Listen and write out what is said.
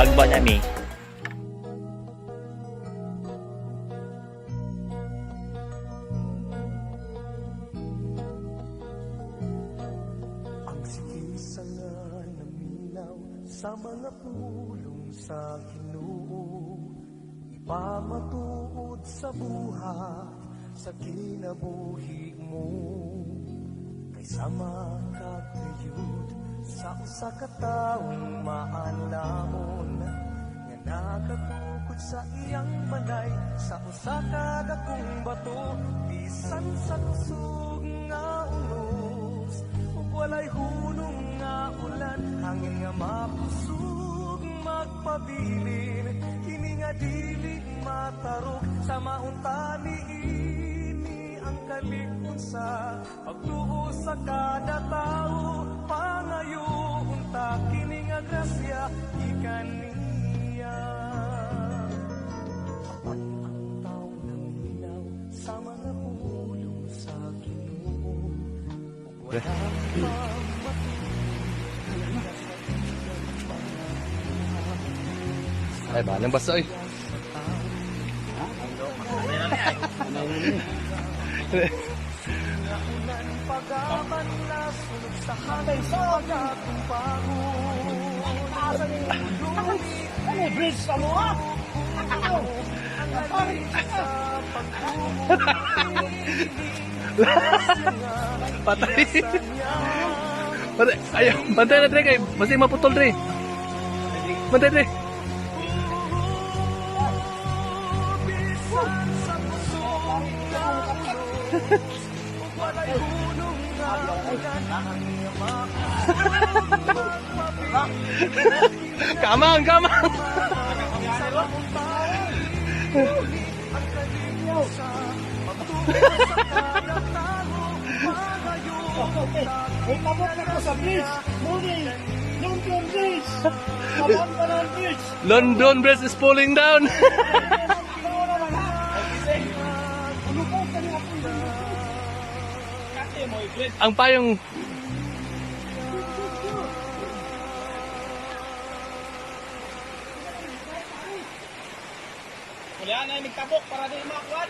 Lagba niya mi. Ang sikisa nga naminaw sa mga pulong sa Ginoo, ipamatuod sa buhat sa kinabuhi mo, kay sama kakayod sa usa ka taong maalamon nga nakatukod sa iyang balay sa usa ka dakong bato, bisan sa kusog nga unos ug walay hunong nga ulan, hangin nga makusog magpabilin, kini nga dili matarok sa mauntani ini ang kalig-on sa pagtuo sa kada tawo. Pangayo unta kini nga grasya gikan niya. Apan ang tao naminaw sa mga pulong sa Ginoo ug wala pamatuod sa iyang pangabuhat. Ay, balang basta eh. Ulan pagaman nasunog sa hangin pagatumpahon. Ano, bridge sa mo ah? Ang alin sa pagtungo. Patay. Patay. Ayaw, bantay na, Dre, kay basta maputol, Dre. Bantay, Dre. Bisan sa pusong unos ug walay hunong nga ulan, hangin nga makusog magpabilin Kamang, kamang. sa mamuntaon ang kalig sa pagtuo sa kada tao. Pangayo May tabok na ko sa bridge. Muni, London Bridge. Kabambanan Bridge. London Bridge is falling down. Ulupong ka niya po. Ang payong. Wala na nagtabok para di makuan.